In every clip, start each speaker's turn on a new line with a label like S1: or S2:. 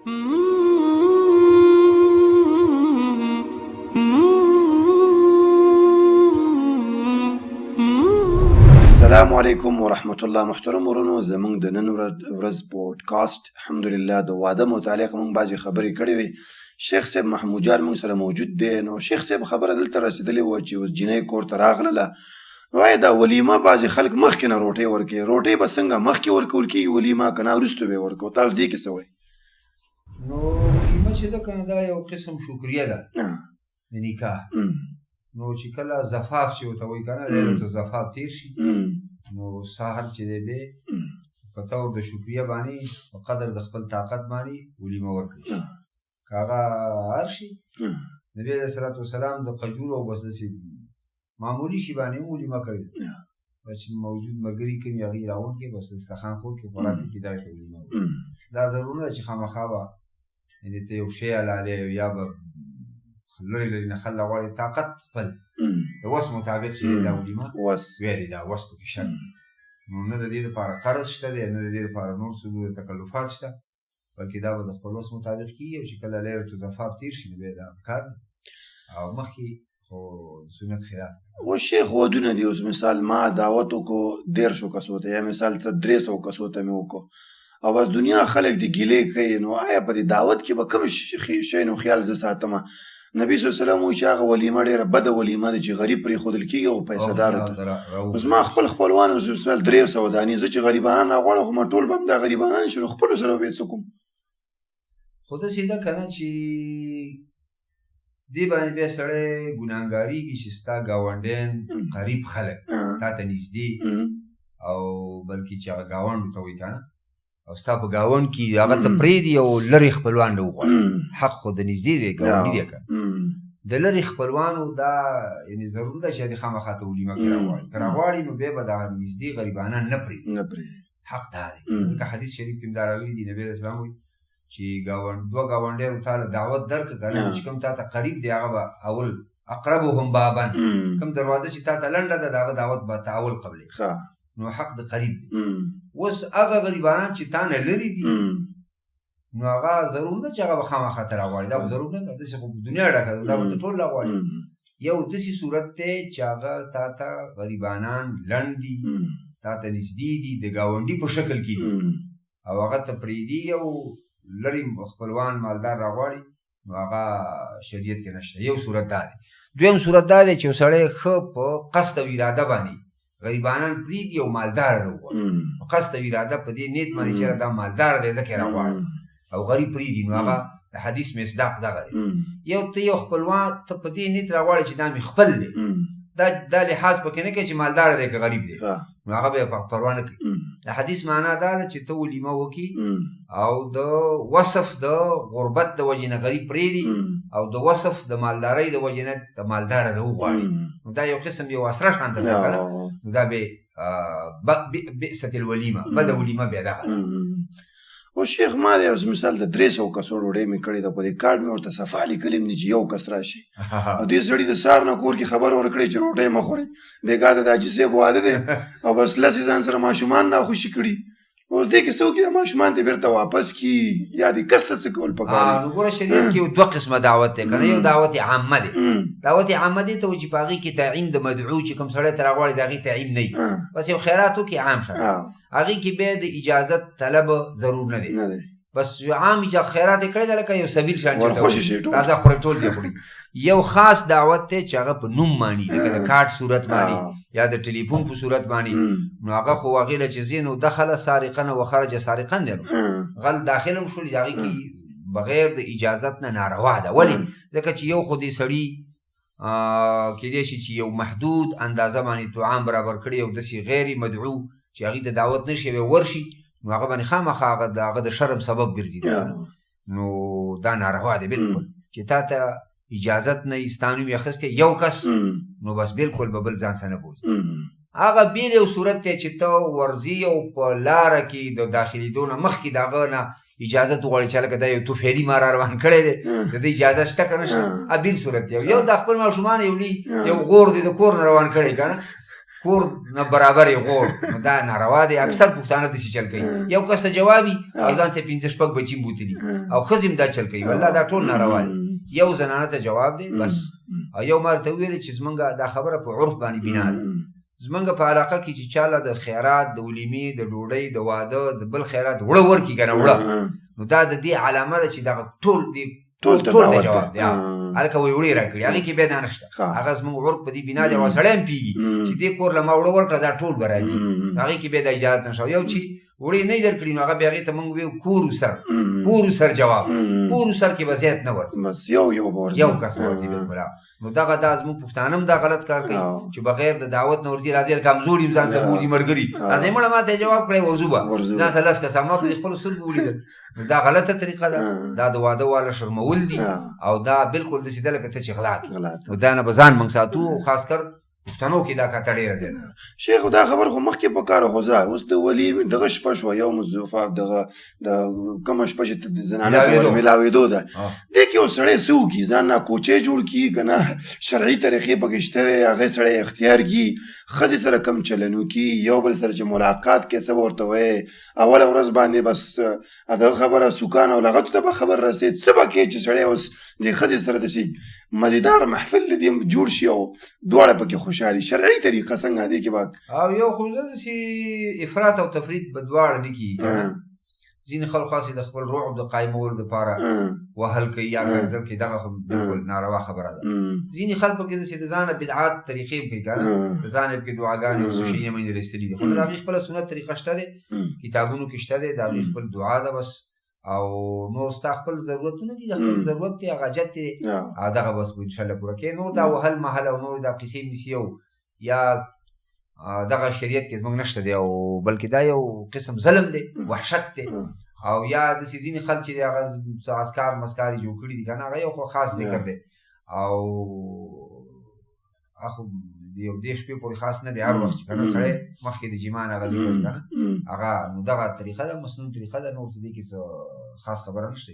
S1: السلام علیکم ورحمت الله. محترم ورونو، زمونږ د نن ورځ پودکاسټ الحمدلله د واده متعلق مونږ بعضې خبرې کړې وې. شیخ صاحب محمود جان مونږ سره موجود دی. نو شیخ صاحب خبره دلته رسېدلې وه چې اوس جینۍ کور ته راغلله، نو آیا دا ولیمه بعضې خلک مخکې نه روټۍ ورکوي، روټۍ به څنګه مخکې ورکول کېږي ولیمه که نه وروسته به یې ورکوو؟ تاسو دې کې څه وایئ؟
S2: نو ولیمه چې ده که نه، دا یو قسم شکریه ده د نکاح. نو چې کله زفاف چې ورته وایي که نه، لیلة الزفاف تېر شي، نو سهار چې دی بیا په طور د شکریه باندې په قدر د خپل طاقت باندې ولیمه ورکړي، که هغه هر شي. نبي علیه الصلاة والسلام د خجور او بس داسې معمولي شي باندې هم ولیمه کړې ده. بس چې موجود ملګري کوم هغوی راغونډ کړي، بس دسترخوان خور کړي، خوراک وکړي، دغې ته ولیمه وایي. دا ضرور نه ده چې خامخا به یعنې ته یو شی حلالې او یا به لرې لرې نه خلک غواړي، طاقت خپل د وس مطابق چې دا ولیمه ویلې ده، وس پکې شرط دی. نو نه د دې لپاره قرض شته دی، نه د دې لپاره نور څه تکلفات شته، بلکې دا به د خپل وس مطابق کېږي. او چې کله لیلة الزفاف تېر شي نو بیا دا کار دی، او مخکې خو سنت خلاف.
S1: او شیخ ودونه دي، اوس مثال ما دعوت وکړو 300 کسو ته، یا مثال ته 300 کسو ته مې وکړو، او بس دنیا خلک دي ګیلې کوي. نو آیا په دې دعوت کې به کوم شی نو خیال زه ساتم؟ نبی صلی الله علیه وسلم وایي چې هغه ولیمه ډېره بده ولیمه ده چې غریب پرېښودل کېږي او پیسه دار ته. اوس ما خپل خپلوان اوس مثال 300 دانې، زه چې غریبانان راغواړم خو ما ټول به هم دا غریبانان شي، نو خپلو سره به یې څه کوم؟
S2: خو داسې ده که نه چې دې باندې بیا سړی ګناهګارېږي چې ستا ګاونډیان قریب خلک تا ته نږدې، او بلکې چې هغه ګاونډ ته وایي که نه، او ستا په ګاونډ کې هغه ته پرېږدي او لرې خپلوان له وغواړي. حق خو د نږدې دی، ګاونډي دی که نه. د لرې خپلوانو دا یعنې ضرور ده چې دې خامخا ته ولیمه کې راغواړي، که راغواړي نو بیا به دغه نږدې غریبانان نه پرېږدي.
S1: نه پرېږدي.
S2: حق دا دی. ځکه حدیث شریف کې هم دا راغلي دي، نبی علیه السلام وایي چې دوه ګاونډیانو تا له دعوت درکړه که نه، چې کوم تا ته قریب دی هغه به اول اقربهم بابا، کوم دروازه چې تا ته لنډه ده د هغه دعوت به ته اول قبلې. نو حق د قریب دی. اوس هغه غریبانان چې تا نه لرې دي، نو هغه ضرور نه چې هغه به خامخا ته راغواړي، دا خو ضرور نه ده، داسې خو دنیا ډکه ده، دا به ته ټول راغواړي. یو داسې صورت دی چې هغه تا ته غریبانان لنډ دي، تا ته نږدې دي، د ګاونډي په شکل کې دي، او هغه ته پرېږدي او لرې خپلوان مالدار راغواړي، نو هغه شریعت کې نشته. یو صورت دا دی. دویم صورت دا دی چې یو سړی ښه په قصد او اراده باندې غریبانان پرېږدي او مالدار راوغواړي، په قصد او اراده په دې نیت باندې چې دا مالدار دی ځکه یې راغواړي او غریب پرېږدي، نو هغه د حدیث مصداق دغه دی. یو ته یو خپلوان ته په دې نیت راغواړي چې دا مې خپل دی، دا لحاظ پکې نه کوي چې مالدار دی که غریب دی، نو هغه به پروا نه کوي. د حدیث معنا دا ده چې ته ولیمه وکړي او د وصف د غربت د وجې نه غریب پرېږدي او د وصف د مالدارۍ د وجې نه د مالدار راوغواړي، نو دا یو قسم یو اسره شان ده که نه، نو دا به بئست الولیمه، بده ولیمه بیا دغه ده.
S1: او شیخ ما دی اوس مثال د 300 کسو ډوډۍ مې کړې ده، په دې کارډ مې ورته صفا لیکلي هم دي چې یو کس راشي، او دې سړي د سهار نه کور کې خبر ورکړی چې روټۍ مه خورئ، بېګا د حاجي صاحب واده دی، او بس لسې ځان سره ماشومان ناخوشي کړي. اوس دې کې څه وکړي؟ دا ماشومان دې بېرته واپس کړي یا دې کس ته څه کول پکار دي؟
S2: نو ګوره شریعت کې دوه قسمه دعوت دی که نه. یو دعوت عامه دی. دعوت عامه دی ته وایي چې په هغې کې تعین د مدعو چې کوم سړی ته راغواړي د هغې تعین نه وي، بس یو خیرات وکړي عام شه. هغې کې بیا د اجازت طلب ضرور نه دی.
S1: نه دی.
S2: بس یو عام اجازه خیرات یې کړی دی لکه یو سبیل شان چې
S1: ورخوشې
S2: ته وایي.
S1: شي ټول.
S2: راځه خورې ټول دې خوري. یو خاص دعوت دی چې هغه په نوم مانی، لکه د کارت صورت مانی یا د ټلیفون په صورت مانی، نو هغه خو هغې له چې ځې نو دخله سارقاً و خرج سارقاً دی، نو غل داخل هم شول، هغې کې بغیر د اجازت نه ناروا ده. ولې؟ ځکه چې یو خو دې سړي کېدای شي چې یو محدود اندازه باندې طعام برابر کړي او داسې غیر مدعو چې هغې ته دعوت نه شي ورشي، نو هغه باندې خامخا هغه د شرم سبب ګرځي. نو دا ناروا دی بالکل. چې تا ته اجازت نه وي، ستا نوم یې اخیستی یو کس، نو بس بالکل به بل ځان سره نه بوځي. هغه بېل یو صورت دی چې ته ورځې او په لاره کې د داخلېدو نه مخکې د هغه نه اجازت وغواړي چې هلکه دا یو طفیلي ما را روان کړی دی، د دې اجازه شته که نه شته؟ بېل صورت دی. یو دا خپل ماشومان یو لوی یو غور دی د کور نه روان کړی که نه، کور نه برابر یې غور، نو دا ناروا دی. اکثر پښتانه داسې چل کوي، یو کس ته جواب وي او ځان سره پنځه شپږ بچي هم بوتلي او ښځې هم دا چل کوي. والله دا ټول ناروا دی. یو زنانه ته جواب دی بس. او یو ما ورته وویل چې زمونږ دا خبره په عرف باندې بنا ده. زمونږ په علاقه کې چې چاله د خیرات، د ولیمې، د ډوډۍ، د واده، د بل خیرات وړه ورکړي که نه وړه، نو دا د دې علامه ده چې دغه ټول دې
S1: ټول ته
S2: ټول ته
S1: دعوت
S2: جواب
S1: دی.
S2: دی. هلکه وایي وړې راکړي، هغې کې بیا دا نشته. هغه زموږ عرف په دې بنا دی او سړی هم پوهېږي چې دې کور له ما وړه ورکړه دا ټول به راځي، هغې کې بیا دا اجازه نشته. یو چې وړې نه درکړي نو هغه بیا هغې ته موږ ویو کور سر، کور سر جواب، کور سر کې به زیات نه ورځي،
S1: بس یو یو به ورځي،
S2: یو کس به ورځي بالکل. نو دغه دا زموږ پښتانه هم دا غلط کار کوي چې بغیر د دعوت نه ورځي، راځي کمزوري هم ځان سره بوځي ملګري، راځي مړه ما ته جواب کړی ورځو به ځان سره لس کسان، ما په خپلو سترګو ولیدل. نو دا غلطه طریقه ده، دا د واده والا شرمول دي او دا بالکل داسې ده لکه ته چې غلا کوې. نو دا نه به ځان موږ ساتو، خاص کر پښتنو کې دا کته ډېره زیاته.
S1: شیخ دا خبر خو مخکې په کار خو ځه اوس د ولي دغه شپه شوه، یوم الزفاف، دغه د کومه شپه چې د زنانه ته ور ملاوېدو ده، دې کې یو سړی څه وکړي؟ ځان نه کوچې جوړ کړي که نه شرعي طریقې پکې شته دی، هغې سړی اختیار کړي، ښځې سره کم چلن وکړي، یو بل سره چې ملاقات کې څه به ورته وایې، اوله ورځ باندې بس دغه خبره سوکان او لغتو ته به خبر رسېد، څه به کوې چې سړی اوس د ښځې سره داسې مزیدار محفل دې جوړ شي او دواړه پکې خوشحالي؟ شرعي طریقه څنګه دې کې به
S2: او یو خو زه داسې افراط او تفریط به دواړه نه کېږي. ځینې خلک خاصې د خپل رعب د قایمولو دپاره وهل کوي یا کنځل کوي، دغه خو بالکل ناروا خبره ده. ځینې خلک پکې داسې د ځانه بدعات طریقې هم کوي که نه، د ځانه پکې دعاګانې او څه شیونه منځ راایستلي دي، خو د هغې خپله سنت طریقه شته دی، کتابونو کې شته دی، د هغې خپل دعا ده بس، او نور ستا خپل ضرورتونه دي، د خپل ضرورت دی، هغه حاجت دی، دغه بس ان شاء الله پوره کوي. نور دا وهل مهل او نور دا قصې میسي او یا دغه شریعت کې زموږ نشته دی، او بلکې دا یو قسم ظلم دی، وحشت دی. او یا داسې ځینې خلک چې هغه څه اسکار مسکار یې جوړ کړي دي که نه، هغه یو خو خاص ذکر دی، او هغه یو دې شپې پورې خاص نه دی، هر وخت چې که نه سړی مخکې د جماع نه هغه ذکر که نه هغه، نو دغه طریقه ده، مسنون طریقه ده، نور څه دې کې څه خاص خبره نشته.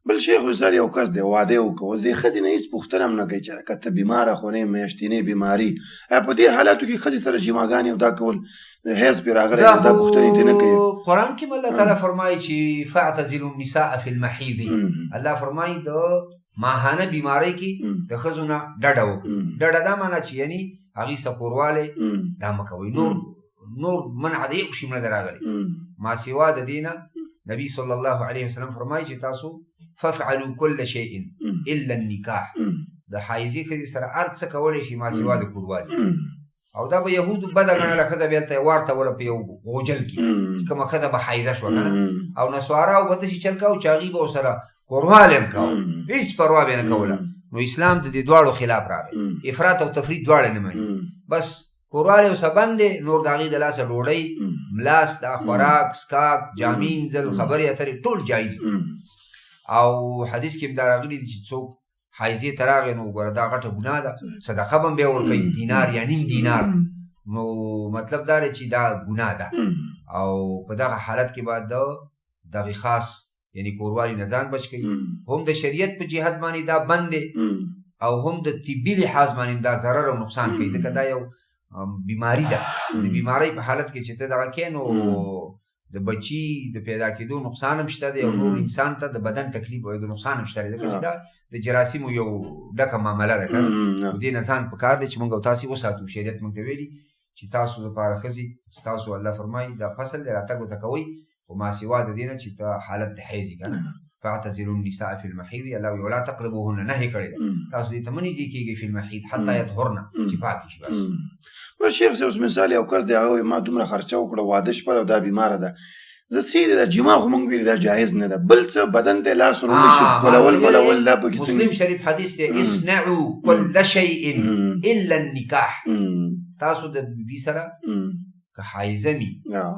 S1: بل شیخ وسار یو کس دی واده وکړ، اوس دې ښځې نه هېڅ پوښتنه هم نه کوي چې که ته بیماره خو نه یې، میاشتینۍ بیماري، په دې حالاتو کې ښځې سره جماګانې او دا کول حیض پرې راغلی، دا پوښتنې ترې نه کوي.
S2: قرآن کې الله تعالی فرمایي چې فاعتزلوا النساء فی المحیض، الله فرمایي د ماهانه بیمارۍ کې د ښځو نه ډډه وکړئ. ډډه دا معنا چې یعنی هغې سره کوروالی دا مه کوئ، نور نور منع د یو شي نه دی راغلی، ما سوا د دې نه. نبی صلی الله علیه وسلم فرمایي چې تاسو فافعلوا كل شيء الا النکاح، د حایزې ښځې سره هر څه کولی شي ما سوا د کوروالي. او دا به یهودو بده ګڼله، ښځه به هلته ورته وله په یو غوجل کې چې کومه ښځه به حایزه شوه که نه، او نسواراو به داسې چل کاوه چې هغوی به ورسره کوروالی هم کاوه، هېڅ پروا به یې نه کوله. نو اسلام د دې دواړو خلاف راغی، افراط او تفریط دواړه نه مني، بس کوروالی اوسه بند دی، نور د هغې د لاسه ډوډۍ، ملاس، دا خوراک، څښاک، جامې مینځل، خبرې اترې ټول جایز دي. او حدیث کې هم دا راغلي دي چې څوک حایزې ته راغی نو وګوره دا غټه ګناه ده، صدقه به هم بیا ورکوي، دینار یا نیم دینار، نو مطلب دا دی چې دا ګناه ده. او په دغه حالت کې به د دغې خاص یعنی کوروالي نه ځان بچ کوي، هم د شریعت په جهت باندې دا بند دی، او هم د طبي لحاظ باندې دا ضرر او نقصان کوي، ځکه دا یو بیماری ده. د بیماری په حالت کې چې ته دغه کې نو د بچي د پیدا کېدو نقصان هم شته دی، او نور انسان ته د بدن تکلیف او د نقصان هم شته دی، ځکه چې دا د جراثیمو یو ډکه معامله ده که نه. نو دې نه ځان په کار دی چې موږ او تاسې وساتو. شریعت موږ ته ویلي چې تاسو دپاره ښځې ستاسو الله فرمایي دا فصل دی، راتګ ورته کوئ، خو ما سوا د دې نه چې ته حالت د حیض یې که نه، فاعتزلوا النساء في المحيض، الله وایي ولا تقربوهن، نهي کړې ده تاسو دې ته مه نږدې کېږئ فی المحیض حتی یطهرن، چې پاکې شي بس.
S1: بل شیخ صاحب اوس مثال یو کس دی، هغه وایي ما دومره خرچه وکړه، واده شپه ده او دا بیماره ده، زه څه دی دا جماع خو مونږ ویلي دا جایز نه ده، بل څه بدن ته لاس ورول شي، ښکلول ملول دا پکې څنګه؟
S2: مسلم شریف حدیث دی اصنعوا كل شيء الا النکاح، تاسو د بیبي سره که حایزه مي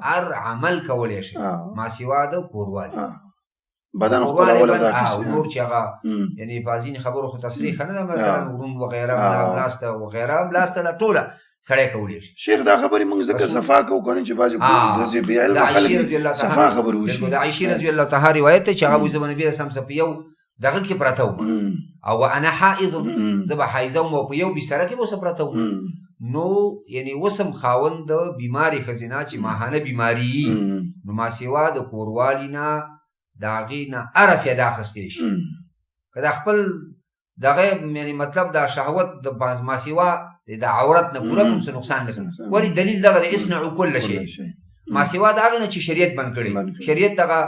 S2: هر عمل کولی شئ ما سوا د کوروالي،
S1: بدن ښکلول دا
S2: کیسې نور چې هغه یعنی په ځینې خبرو خو تصریح نه ده، مثلا ورون وغیره ملاسته وغیره ملاسته دا ټوله سړی کولی شي.
S1: شیخ دا خبرې موږ ځکه صفا کوو که نه چې بعضې داسې بې علمه خلک صفا خبرې وشي.
S2: د عایشې رضی الله تعالی روایت دی چې هغه وایي زه به نبي علیه السلام سره په یو دغه کې پرته وم او انا حائض، زه به حایزه وم او په یو بستره کې به ورسره پرته وم. نو یعنی وسم خاوند د بیماری ښځې نه چې ماهانه بیماری، نو ما سیوا د کوروالي نه د هغې نه هره فایده اخیستی شي. که دا خپل دغه یعنی مطلب دا شهوت د ما سیوا د عورت نه پوره کوم څه نقصان نه کوي. ولې دلیل دغه دی، اصنعوا کل شی، ما سیوا د هغې نه چې شریعت بند کړي، شریعت دغه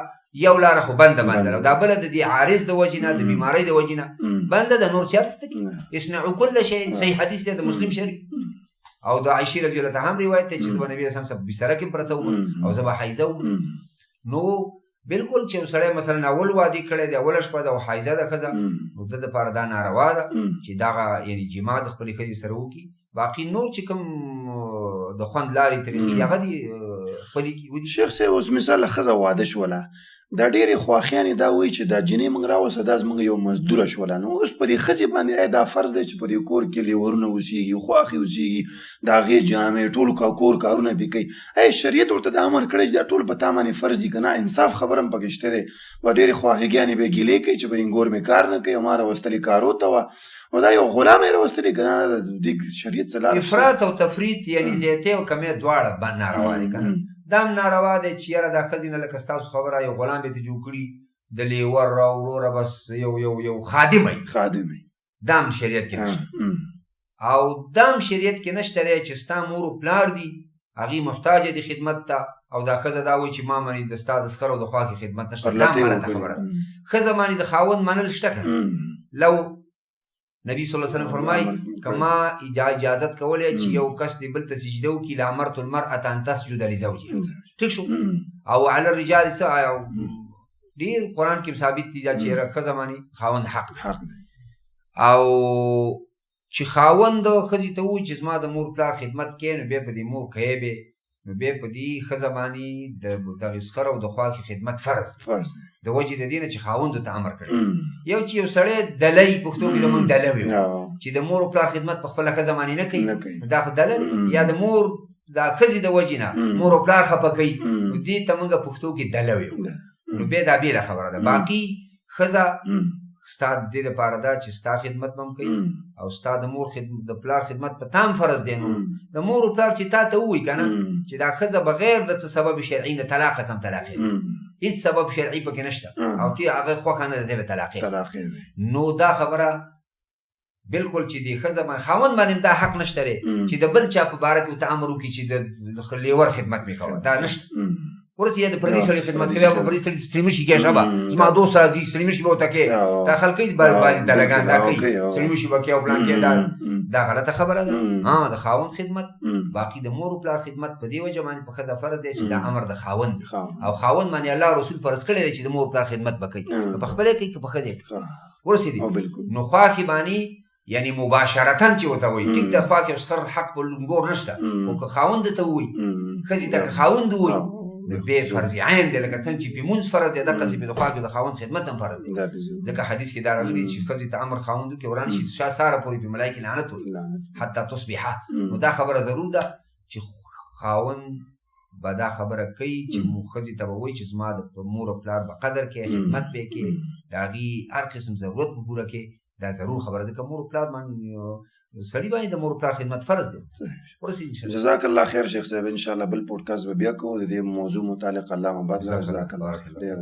S2: یو لاره خو بنده بنده، دا بله د دې عارض د وجې نه، د بیمارۍ د وجې نه بنده ده، نور چېرته څه کوي؟ اصنعوا کل شی، صحیح حدیث دی د مسلم شریف. او د عائشې رضی الله عنها هم روایت دی چې زه به نبي علیه السلام بستره کې پرته وم او زه به حیضه وم. نو بالکل چې یو سړی مثلا اول وادي کړی دی، اوله شپه ده او حیضه ده ښځه، نو د ده دپاره دا ناروا ده چې دغه یعنی جماع د خپلې ښځې سره وکړي. باقي نور چې کوم د خوند لارې طریقې دي هغه دي خپلې کړي ودي.
S1: شیخ صاحب اوس مثال ښځه واده شوله، دا ډېرې خواښیانې دا وایي چې دا جینۍ موږ راوسته، دا زموږ یو مزدوره شوله، نو اوس په دې ښځې باندې آیا دا فرض دی چې په دې کور کې لیورونه اوسېږي، خواښې اوسېږي، د هغې جامې ټول کور کارونه پرې کوي، آیا شریعت ورته دا امر کړی چې دا ټول په تا باندې فرض دي که نه؟ انصاف خبره هم پکې شته دی. و ډېرې خواښېګانې به ګیلې کوي چې به اینګور مې کار نه کوي او ما راوستلې کارو ته وه، او دا یو غلام یې راوستلی که نه، د دې شریعت څه لاره شته؟
S2: افراط او تفریط یعنی زیاتی او کمی دواړه ناروا دي که نه. دا هم ناروا دی چې یاره دا ښځې نه لکه ستاسو خبره یو غلام یې ته جوړ کړي د لیور او وروره بس یو یو یو خادم وي،
S1: خادم وي،
S2: دا هم شریعت کې نشته. او دا هم شریعت کې نشته دی چې ستا مور و پلار دي، هغوی محتاج دي خدمت ته، او دا ښځه دا وایي چې ما باندې د ستا د سخر او د خواښې خدمت نشته، دا هم غلطه خبره ده. ښځه باندې د خاوند منل شته که نه؟ لو نبی صلی الله علیه وسلم فرمایي که ما اجازت کولی چې یو کس دې بل ته سجده وکړي لامرت المرأة ان تسجد لزوجها، ټیک شو. او علی الرجال څه ډېر قرآن کې ثابت دي چې ښځه باندې خاوند حق دی، او چې خاوند ښځې ته ووایي چې زما د مور پلار خدمت کوې، نو بیا په دې مور کوې به، نو بیا په دې ښځه باندې د دغې سخر او د خواښې خدمت فرض دی، د وجې د دې نه چې خاوند ته امر کړی. یو چې یو سړی دلی، پښتو کې د موږ دله ویو، چې د مور او پلار خدمت په خپله ښځه باندې نه کوي، دا خو دله دی. یا د مور د ښځې د وجې نه مور او پلار خفه کوي، نو دې ته موږ پښتو کې دله ویو، نو بیا دا بېله خبره ده. باقي ښځه ستا د دې لپاره ده چې ستا خدمت به هم کوي او ستا د مور خدمت، د پلار خدمت په تا هم فرض دی. نو د مور او پلار چې تا ته ووایي که نه چې دا ښځه بغیر د څه سبب شرعي نه طلاقه کم طلاقې، هیڅ سبب شرعي پکې نشته او تی هغه خوښه نه ده، دی به طلاقې. نو دا خبره بالکل چې د ښځه باندې خاوند باندې دا حق نشته دی چې د بل چا په باره کې ورته امر وکړي چې د لیور خدمت مې کوه، دا نشته. ورسې یا د پردي سړي خدمت کوي، یا په پردي سړي ستړي مشي کې شابه زما دوست راځي ستړي مشي به ورته کوي، دا خلک کوي، بعضې دلګان دا کوي، ستړي مشي به کوي او پلان کوي، دا غلطه خبره ده. ها د خاوند خدمت، باقي د مور او پلار خدمت په دې وجه باندې په ښځه فرض دی چې دا امر د خاوند دی، او خاوند باندې الله رسول فرض کړی دی چې د مور او پلار خدمت به کوي، که په خپله کوي که په ښځه کوي. ورسېدې؟ نو خواښې باندې یعنی مباشرتاً چې ورته وایي، ټیک ده خواښې او سخر حق په لونګور نشته، خو که خاوند ته ووایي، ښځې ته که خاوند ووایي، نو بیا فرض عین دی، لکه څنګه چې په مونځ فرض دی دقسې په د خواښې د خاوند خدمت هم فرض دی. ځکه حدیث کې دا راغلي چې ښځې ته امر خاوند وکړي وران شي شا ساره پورې په ملایکې لعنت وایي حتی تصبحه. نو دا خبره ضرور ده چې خاوند به دا خبره کوي چې ښځې ته به وایي چې زما د مور او پلار به قدر کوې، خدمت به یې کوې، د هغې هر قسم ضرورت به پوره کوې، دا ضرور خبره ځکه مور او پلار باندې سړي باندې د مور او پلار خدمت فرض دی. ورسېږي ان شاء الله.
S1: جزاک الله خیر شیخ صاحب، ان شاء الله بل پودکاست به بیا کوو د دې موضوع متعلق. الله مبارک. جزاک الله خیر. ډېر.